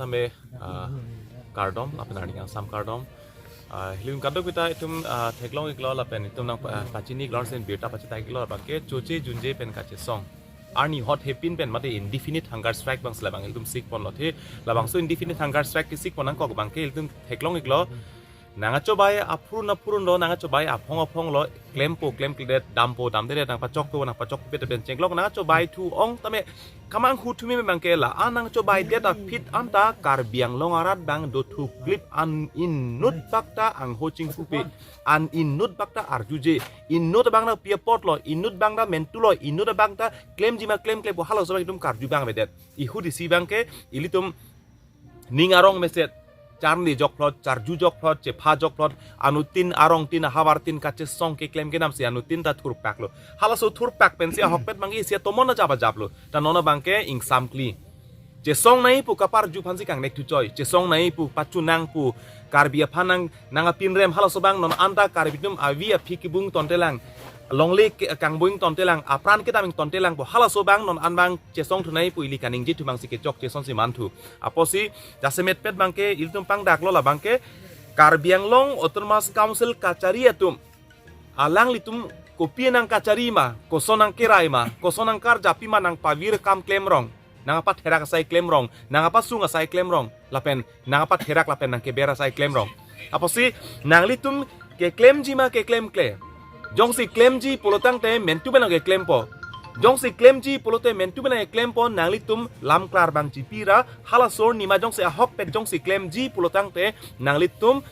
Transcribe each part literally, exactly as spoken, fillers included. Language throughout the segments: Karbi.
tame, ah, kardom, lapen arni kangsam kardom. Ah, hilim kadokave ta itum, ah, theklong iklo lapen itum nang, ah, pachini iklo, sen birta pachethang iklo, abangke choche junje pen kachesong, arni hot hepin pen mate indefinite hunger strike abang si labang ilitum sikpon lothe. Labangso indefinite hunger strike kesik pon nangkok abangke ilitum theklong iklo. Nangkachobai aphurun aphurun lo, nangkachobai aphong aphong lo, klempo klemkledet, dampo damdedet, nangpachokpo nangpachokpet pen chenglok nangkachobai thu ong tame kamanghu thumi abangke la-an nangchobaidet aphi anta Karbi Anglong arat abang dothuklip, an inut bak ta angho chingpupe, an inut bak ta arjuje, inut abang ta pi apot lo, inut abang ta mentu lo, inut abang ta klemji ma klemklepo, halaso abang itum karju abang avedet. Ihut isi abangke ilitum ning arong meset, charli jokplot, charju jokplot, chepha jokplot, anutin arongtin ahavartin kachesong keklem kenam si anutin ta thurpak lo. Halaso thurpak pensi ahokpet abangke isi atomon ajap ajap lo. Ta non abangke ingsamkli. Chesong nangji pu kaparju aphansi kangnek thuchoi. Chesong nangji pu, pachunang pu, Karbi aphan nang, nangkapinrem, halaso abang non anta Karbi atum avi aphi kebung tontelang, longle ke-, kangbung tontelang, apran kedam tontelangpo, halaso abang non an abang chesong thu nangji pu ili kaningje thu abangsi kechok chesong si manthu. Apotsi jasemetpet abangke ilitum pangdaklo, labangke Karbi Anglong Autonomous Council kachari atum, alanglitum kopi nangkachari ma, koson nangkerai ma, koson nangkarjap pima, nangpavir akam klemrong, nangpatherak asai klemrong, nangpasung asai klemrong, lapen nangpatherak lapen nangkeber asai klemrong. Apotsi nanglitum keklemji ma keklemkle? Jongsi klemji pulotangte mentu pen nangkeklempo. Jongsi klemji pulote mentu pen nangkeklempo, nanglitum lamklar abang chipi ra, halaso arni ma jongsi ahokpet jongsi klemji pulotangte nanglitum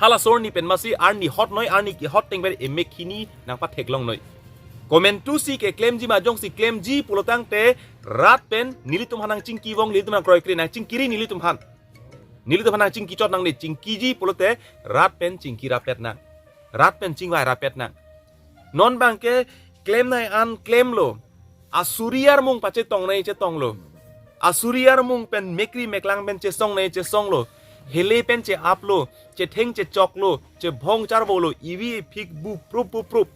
halaso arni pen masi arni hot noi, arni kehot teng pen emek hini nangpatheklong noi. Komantusi keklemji ma? Jongsi klemji pulotangte rat pen nelitum aphan nangchingki vong, nelitum aphan nangkroikre, nangchingkiri nelitum aphan. Nelitum aphan nangchingki chot nangne, chingkiji pulote rat pen chingki rapet nang. Rat pen chingvai rapet nang. Non abangke klem nangji an klemlo. Asuri armung pachetong nangji chetonglo. Asuri armung pen mekri meklang pen chesong nangji chesonglo. Hele pen che-aplo, chetheng chechoklo, chebhong charvolo, ivi iphik bu prup bu prup.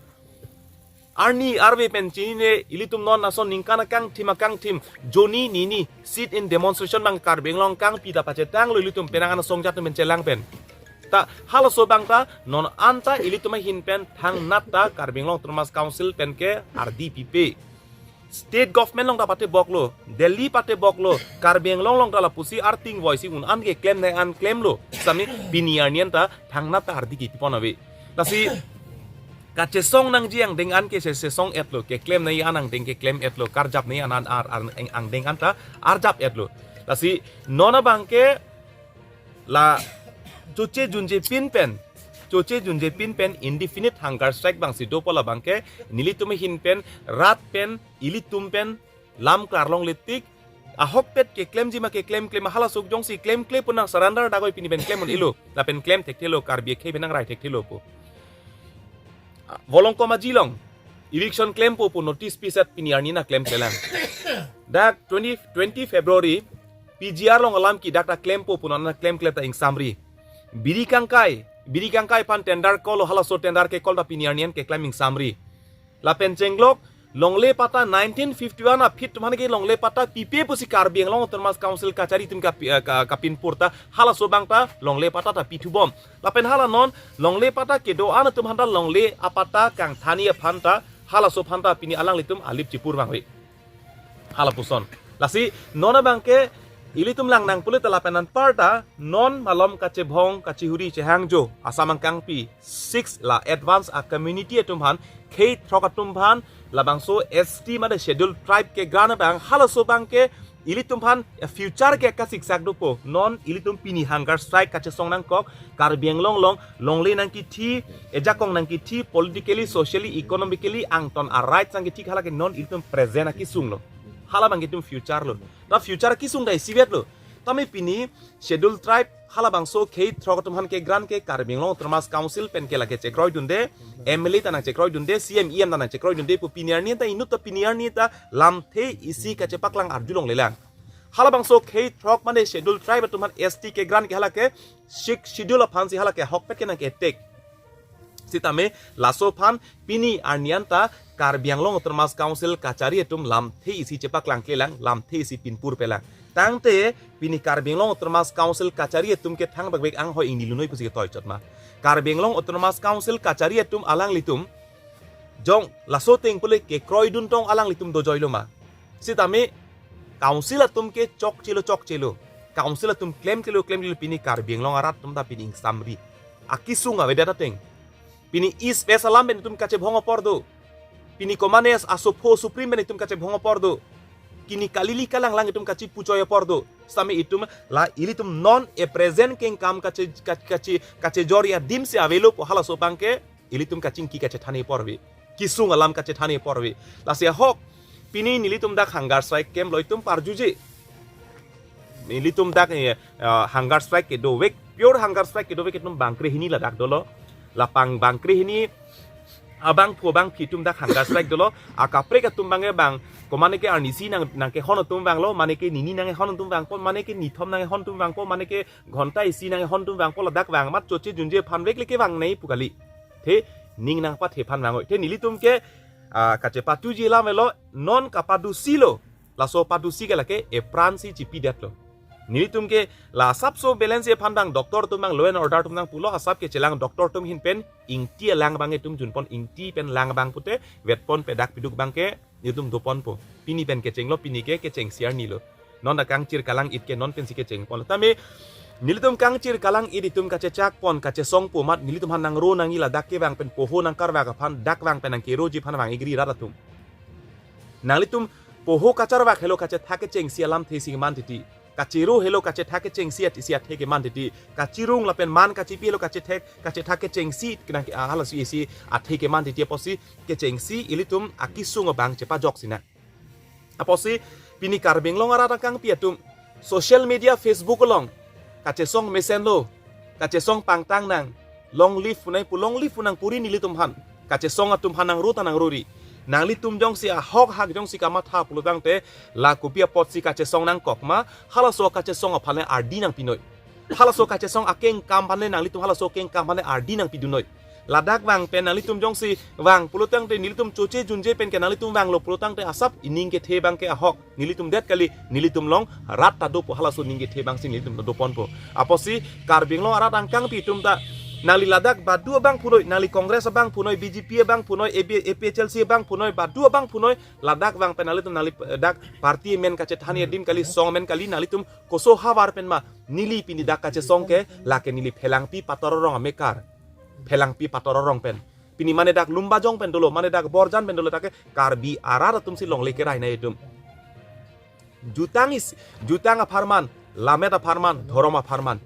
Arni arve pen chinine, ilitum non ason ningkan akangthim akangthim, joni nini sit-in demonstration abang Karbi Anglong kangpi ta pachetanglo ilitum penang an asong jat pen chelang pen. Ta halaso abang ta non anta ilitum ahin pen thangnat ta Karbi Anglong Autonomous Council pen ke ardi pipe. State government along ta pateboklo, Delhi pateboklo, Karbi Anglong along ta lapusi arting voice un an keklem nangji an klemlo. Sami pini arni an ta thangnat ta ardi kipipon ave. Lasi kachesong nangji angdeng an ke se, sesong-etlo, keklem nangji an angdeng keklem-etlo, karjap nangji an an ar, ar, ang, angdeng an ta arjap-etlo. Lasi non abangke la choche junje pin pen, choche junje pin pen indefinite hunger strike abangsi dopo, labangke nelitum ahin pen rat pen ilitum pen lamklar longle tik, ahokpet keklemji ma keklemkle ma, halaso jongsi klemkle pu nang surrender dak oi pini pen klem un-elo, lapen klem thekthelo, Karbi akhei pen nangrai thekthelopo. Volongkom aji along eviction klempo pu notice piset pini arni na klemklelang. Dak twenty, twenty February P G R along alam ki dak ta klempo pu non na klemkle ta ingsamri. Biri kangkai, biri kangkai aphan tender call-lo, halaso tender ke-call ta pini arni an keklem ingsamri. Lapen chenglok longle patta nineteen fifty-one aphi atum aphan ke longle patta pipe pusi Karbi Anglong Autonomous Council kachari atum kapi-, eh, ka-, kapinpur ta halaso abang ta longle patta ta pithubom. Lapen hala non longle patta kedo-an atum aphan ta longle apatta kangthanji aphan ta halaso aphan ta pini alanglitum alip chipur vangve. Halapuson. Lasi non abangke ilitum lang nang pulit lapen anparta non malom kachebhong kachihuri chehangjo Assam angkangpi six la advance a community atum aphan, khei throk atum aphan, labangso S T mate schedule tribe ke grant abang, halaso abangke ilitum aphan future ke kasiksak dopo. Non ilitum pini hunger strike kachesong nangkok, Karbi Anglong along longle nangkithi, ejakong nangkithi, politically, socially, economically angton a rights nangkithi, halake non ilitum present akesung lo. Hala abangke itum future lo. Ta future akesung ta isivetlo. Tame pini schedule tribe halabangso khei throk atum aphan ke grant ke Karbi Anglong Autonomous Council pen ke lake chekroidunde, M L A ta nangchekroidunde, C M, E M ta nangchekroidunde pu pini arni ta inut ta pini arni ta lamthe isi kachepaklang arjulonglelang. Halabangso khei throk mane schedule tribe atum aphan S T ke grant ke halake sixth schedule aphansi halake ahokpet ke nangketek. Sitame laso aphan pini arni an ta Karbi Anglong Autonomous Council kachari atum lamthe isi chepaklangklelang, lamthe isi pinpur pelang. Tangte pini Karbi Anglong Autonomous Council kachari atum ke thangbakbak anghoi ingnilunoi pusi ketoichot ma. Karbi Anglong Autonomous Council kachari atum alanglitum jong laso ateng pule kekroidun tong alanglitum dojoilo ma. Sitame council atum ke chokchelo chokchelo, council atum klemklelo klemklelo, pini Karbi Anglong arat atum ta pini ingsamri. Akesung avedet ateng. Pini East West alam pen itum kachebhong apor do. Pini komatne asopho supreme pen itum kachebhong apor do. Pini kalili kalanglang itum kachipuchoi apor do. Sitame itum la ilitum non a present kengkam kache kache kache kachejor adim si avelo pu halaso abang ke ilitum kachingki kachethan apor ave. Kesung alam kachethan apor ave. Lasi ahok pini nelitum dak hunger strike camp lo itum parjuje. Nelitum dak, eh, ah, hunger strike kedovek, pure hunger strike kedovek itum bangkre hini ladak dolo. Lapang bangkre hini abangphu abangphi itum dak hunger strike dolo. Akaprek atum abang ke bang, komatne ke arnisi nang nangkehon atum vanglo, mane ke nini nangkehon atum vangpo, mane ke nithom nangkehon atum vangpo, mane ke ghonta isi nangkehon atum vangpo, ladak vang amat choche junje aphan vek le ke vangnei pu kali. The ning nangpathe aphan vangoi. The nelitum ke, ah, kachepatuji alam avelo, non kapadusi lo. Laso padusi ke lake apran si chipidetlo. Nelitum ke la asapso balance aphan abang doctor atum abang law and order atum nangpulo, asap kechelang doctor atum ahin pen ingti alang abang itum junpon, ingti pen lang abang pute vetpon, pedak piduk abang ke nelitum doponpo. Pini pen kechenglo, pini ke kechengsi arni lo. Non dak kangchir kalang-it ke non pensi kechengponlo. Tame nelitum kangchir kalang-it itum kachechakpon, kachesongpo amat nelitum aphan nangro nangji, ladak kevang pen poho nangkarvak aphan, dak vang pen nangkeroji aphan vang-ikri rat atum. Nanglitum poho kacharvak helo kachethak kechengsi alamthe isi keman titi. Kachero helo kachethak kechengsi at isi athe keman titi. Kachirung lapen man kachipi helo kachethek kachethak kechengsi kenang ke, ah, halaso isi athe keman titi apotsi kechengsi ilitum akesung abang chepajok sinang. Apotsi pini Karbi Anglong arat akangpi atum social media, Facebook along kachesong mesenlo, kachesong pangtang nang, long live punai pu, long live pu nangpuri nelitum aphan, kachesong atum aphan nangro ta nangrori. Nanglitum jongsi ahok hak jongsi kamatha pulotangte la kopi apotsi kachesong nangkok ma, halaso kachesong aphan le ardi nangpinoi. Halaso kachesong akengkam aphan le nanglitum halaso akengkam aphan le ardi nangpidunnoi. Ladak vang pen nanglitum jongsi vang pulotangte nelitum choche junje pen ke nanglitum vanglo pulotangte asap ining kethe abang ke ahok nelitum det kali, nelitum along rat ta dopo, halaso ining kethe abang si nelitum ta doponpo. Apotsi Karbi Anglong arat angkangpi atum ta nangli ladak badu abang punoi, nangli Congress abang punoi, B J P abang punoi, A B, A P H L C abang punoi, badu abang punoi, ladak vang pen nanglitum nangli, eh, dak party amen kachethan adim kali, song amen kali, nanglitum koso havar pen ma, neli pini dak kachesong ke lake neli Phelangpi Pator Arong amekar. Phelangpi Pator Arong pen. Pini mane dak Lumbajong pen dolo, mane dak Borjan pen dolo, ta ke Karbi arat atum si longle kerai nai atum. Jutang is, jutang apharman, lammet apharman, dhorom apharman.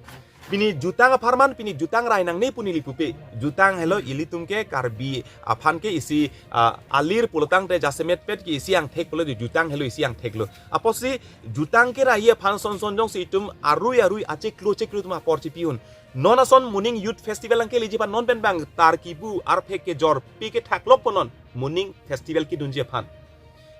Pini jutang apharman, pini jutang rai nangne pu neli pupe. Jutang helo ilitum ke Karbi aphan ke isi, ah, alir pulotangte jasemet pet ke isi angthek pulo di, jutang helo isi angthek lo. Apotsi jutang kerai aphan son son jongsi itum arui arui achiklo chiklo atum apor chipi-un. Non ason moning youth festival nangkeleji aphan non pen bang tar kibu arphek kejor pi kethak lokpo non. Moning festival kedunji aphan.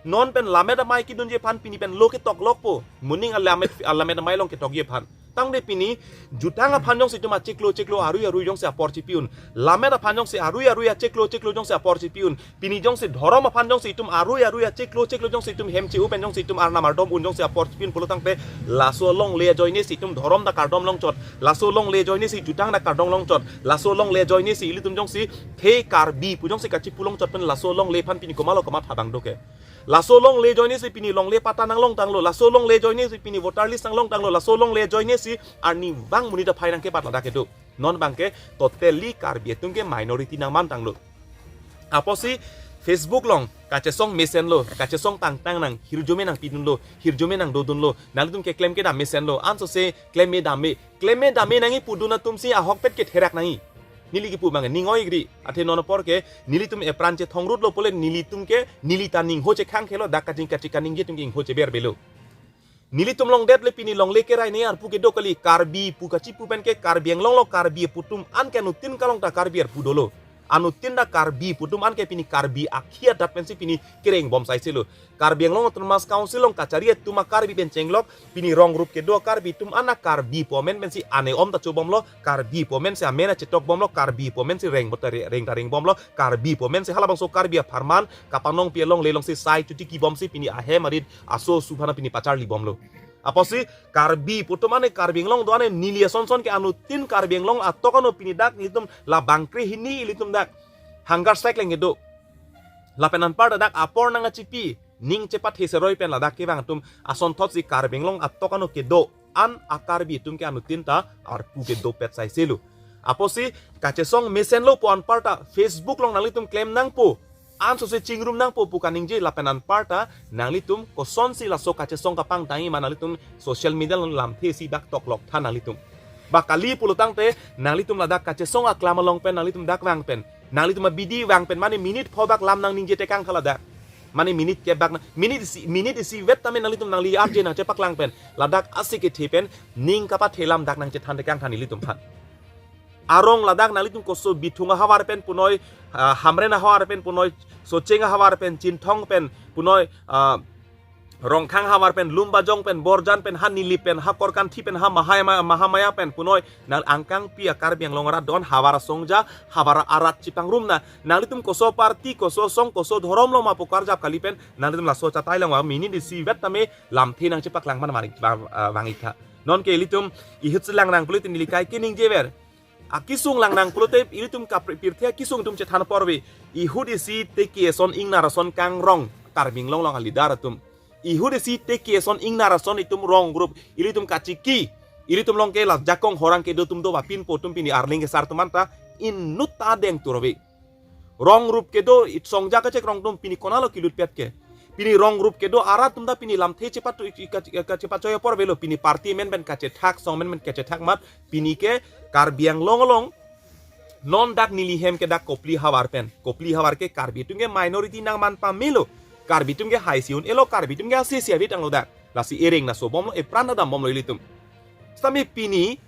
Non pen lammet amei kedunji aphan pini pen lo ketok lokpo. Moning alammet, alammet amei along ketokji aphan. Tangte pini jutang aphan jongsi itum achiklo chiklo arui arui jongsi apor chipi-un. Lammet aphan jongsi arui arui achiklo chiklo jongsi apor chipi-un. Pini jongsi dhorom aphan jongsi itum arui arui achiklo chiklo jongsi itum hem che-u pen jongsi itum arnam ardom un jongsi apor chipi-un pulotangte laso longle ajoine si itum dhorom ta kardom longchot. Laso longle ajoine si jutang ta kardom longchot. Laso longle ajoine si ilitum jongsi the Karbi pu jongsi kachipu longchot pen laso longle aphan pini komatlo kamatha abang do ke. Laso longle ajoine si pini longle patta nanglongtanglo. Laso longle ajoine si pini voter list nanglongtanglo. Laso longle ajoine si arnivang monit aphai nangkebat ladak kedo. Non abang ke totally Karbi atum ke minority nangmantanglo. Apotsi Facebook along kachesong mesenlo, kachesong pangtang nang, hirjume nangpidunlo, hirjume nangdodunlo, nanglitum keklem kedam mesenlo, ansose klem me dam me, klem me dam me nangji pudun atum si ahokpet ketherak nangji. Neli kipu abang ning oi-ikri, athe non apor ke nelitum epran chethongrutlo pule nelitum ke, neli ta ningho chekhang khelo, dak kaching kaching kaningje atum ke ingho cheber belo. Nelitum longdet le pini longle kerai ne arpu kedo kali, Karbi pu kachipu pen ke Karbi Anglong lo, Karbi aputum an ke nutin kalong ta Karbi arpu dolo. Anuttin ta Karbi pu atum an ke pini Karbi akhei adat pensi pini kereng bom saiselo. Karbi Anglong Autonomous Council along kachari atum a-Karbi pen chenglok, pini rong group kedo Karbi atum an a Karbi pu amen pensi ane om ta chobomlo, Karbi pu amen si amen a chetok bomlo, Karbi pu amen si reng bot ta re-, reng ta reng bomlo, Karbi pu amen si halabangso Karbi apharman kapanongpi alongle alongsi sai chuti kibomsi pini ahem arit aso asu aphan pini pacharli bomlo. Apotsi Karbi pu atum ane, Karbi Anglong do ane, neli ason son ke anuttin Karbi Anglong atok ano pini dak nelitum labang krehini ilitum dak hunger strike leng kedo. Lapen anparta dak apor nangkachipi, ning chepathe seroi pen ladak kevang atum asonthotsi Karbi Anglong atok ano kedo-an a-Karbi atum ke anuttin ta arpu ke dopet saiselo. Apotsi kachesong mesenlo pu anparta Facebook along nanglitum klem nangpo, ansose chingrum nangpo pu kaningje, lapen anparta nanglitum kosonsi laso kachesong kapangtangji ma nanglitum social media along lamthe si dak toklok tha nanglitum. Ba kali pulo tangte nanglitum ladak kachesong aklam along pen nanglitum dak vang pen, nanglitum abidi vang pen, mane minute pho bak lam nangningje tekang khala dak. Mane minute kep bak na, minute isi, minute isivet tame nanglitum nangli arje nangchepaklang pen, ladak ase kethe pen ning kapathe lam dak nangchethan tekang than ilitum aphan. Arong ladak nanglitum koso Bithung ahavar pen punoi, ah, Hamren ahavar pen punoi, Socheng ahavar pen, Chinthong pen punoi, ah, Rongkhang ahavar pen, Lumbajong pen, Borjan pen, ha Nilip pen, ha Korkanthi pen, ha Mahaya-, Mahamaya pen punoi, nang angkangpi a-Karbi Anglong arat do-an havar asongja, havar arat chipangrum na. Nanglitum koso party, koso song, koso dhorom lo ma pu karjap kali pen nanglitum laso chatai lang va, minute isivet tame lamthe nangchepaklang man vang, vang, ah, vang-ik tha. Nonke ilitum ihut selang nang pulote neli kaike ningjever. Akesung lang nang pulote ilitum kapri pirthe akesung atum chethan porve. Ihut isi teke ason ingnar ason kangrong Karbi Anglong along a-leader atum. Ihut isi teke ason ingnar ason itum rong group, ilitum kachiki, ilitum along ke la jakong horang kedo atum do ba pinpo atum pini arleng kesar atum anta inut ta adeng turve. Rong group kedo, it songja kachekrong atum pini konatlo kilutpet ke. Pini rong group kedo arat atum ta pini lamthe chepat-, ka-, ka-, chepachoi apor avelo, pini party amen pen kachethak, song amen pen kachethak amat, pini ke Karbi Anglong along non dak neli hem ke dak Kopili ahavar pen. Kopili ahavar ke Karbi atum ke minority nangman pamelo. Karbi atum ke haisi un-elo, Karbi atum ke asesi ave tanglo dak. Lasi ereng naso bomlo, epran ta dam bomlo ilitum. Sitame pini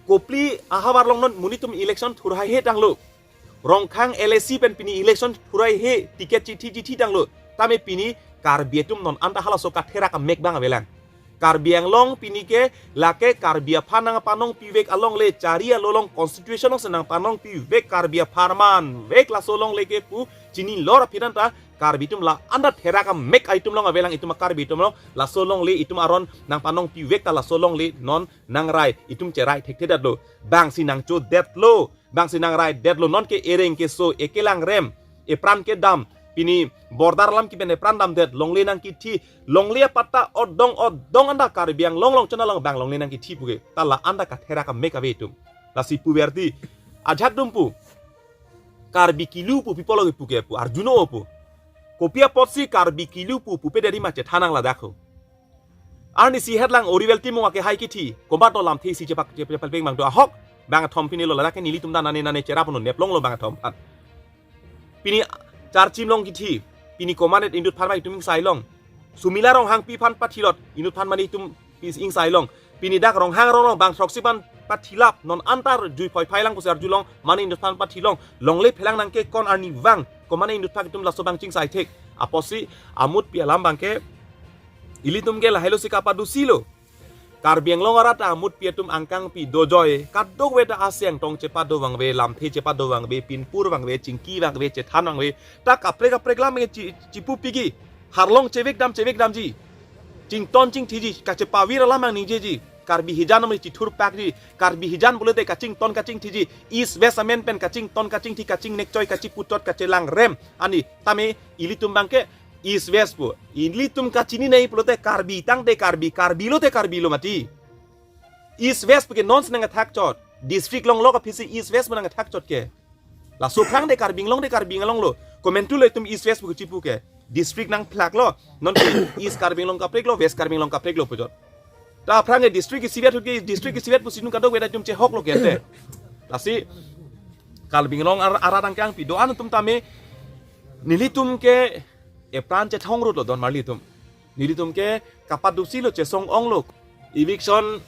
Kopili ahavar along non monit atum election thur haihe tanglo. Rongkhang L A C pen pini election thur haihe, ticket chithi chithi tanglo. Tame pini Karbi atum non anta halaso katherak amek abang avelang. Karbi Anglong pini ke lake Karbi aphan nangpanongpivek alongle, chari alo along constitution alongsi nangpanongpivek, Karbi apharman vek laso alongle ke pu chinilo aphi anta Karbi atum la anta therak amek itum along avelang, itum a-Karbi atum along, laso alongle itum aron nangpanongpivek ta laso alongle non nangrai, itum cherai thekthedetlo. Bangsi nangchodetlo, bangsi nangraidetlo, nonke ereng keso, ekelang rem, epran kedam, pini border alam kipen epran damdet, longle nangkithi, longle apatta odong odong anta Karbi Anglong along chona along bang longle nangkithi puke, ta la anta katherak amek ave itum. Lasi puverti, ajak dum pu, Karbi kilu pu pi apotlo kipu ke pu, arjuno pu. Kopi apotsi Karbi kilu pu, pupe deri ma chethan nang ladak ho. Arnisi het lang Oriwel Timung ake hai kithi, komat no lamthe isi chepak, chepak, chepalpeng bang do ahok, bang athom pini lo ladak ke nelitum ta nane nane cherap no neplonglo bang athom aphan. Pini Charchim along kithi, pini komatne inut aphan ma itum ingsai long. Sumila Ronghangpi aphan pathilot, inut aphan mane itum pis ingsai long. Pini dak Ronghang Rongrong bang throksi aphan pathilap, non anta jui phoi phai lang pusi arjulong, mane inut aphan pathilong, longle phelang nangkekon arnivang, ko mane inut aphan itum laso abang chingsai thek. Apotsi amutpi alam abang ke, ilitum ke lahelo si kapadusilo. Karbi Anglong arat amutpi atum angkangpi dojoi, kadokave ta aseng tong chepado vangve, lamthe chepado vangve, pinpur vangve, chingki vangve, chethan vangve, ta kaprek kaprek lam ke chi-, chipu pigi, harlong chevek dam chevek damji, chington chingthiji, kachepavir alam ang ningjeji, Karbi hijan amri chithur pakji, Karbi hijan pulote kachington kachingthiji, East West amen pen kachington kachingthi, kachingnekchoi, kachiputot, kachelang rem, ani tame ilitum abang ke, East West pu. Ilitum kachininei pulote Karbi tangte Karbi, Karbi lote Karbi lo mati. East West pu ke non si nangthak chot. District along lo kaphisi East West pu nangthak chot ke. Laso aphrang te Karbi Anglong te Karbi Anglong lo. Komantu lo itum East West pu chipu ke. District nangphlaklo. Nonke East Karbi Anglong kaprek lo, West Karbi Anglong kaprek lo pu chot. Ta aphrang ke district isivet ahut ke district isivet pusi non kadokave ta itum chehoklo ke te. Lasi Karbi Anglong ar-, arat angkangpi do-an atum tame nelitum ke epran chethong rut lo don marli atum. Nelitum ke kapadusilo, chesong onglo. Eviction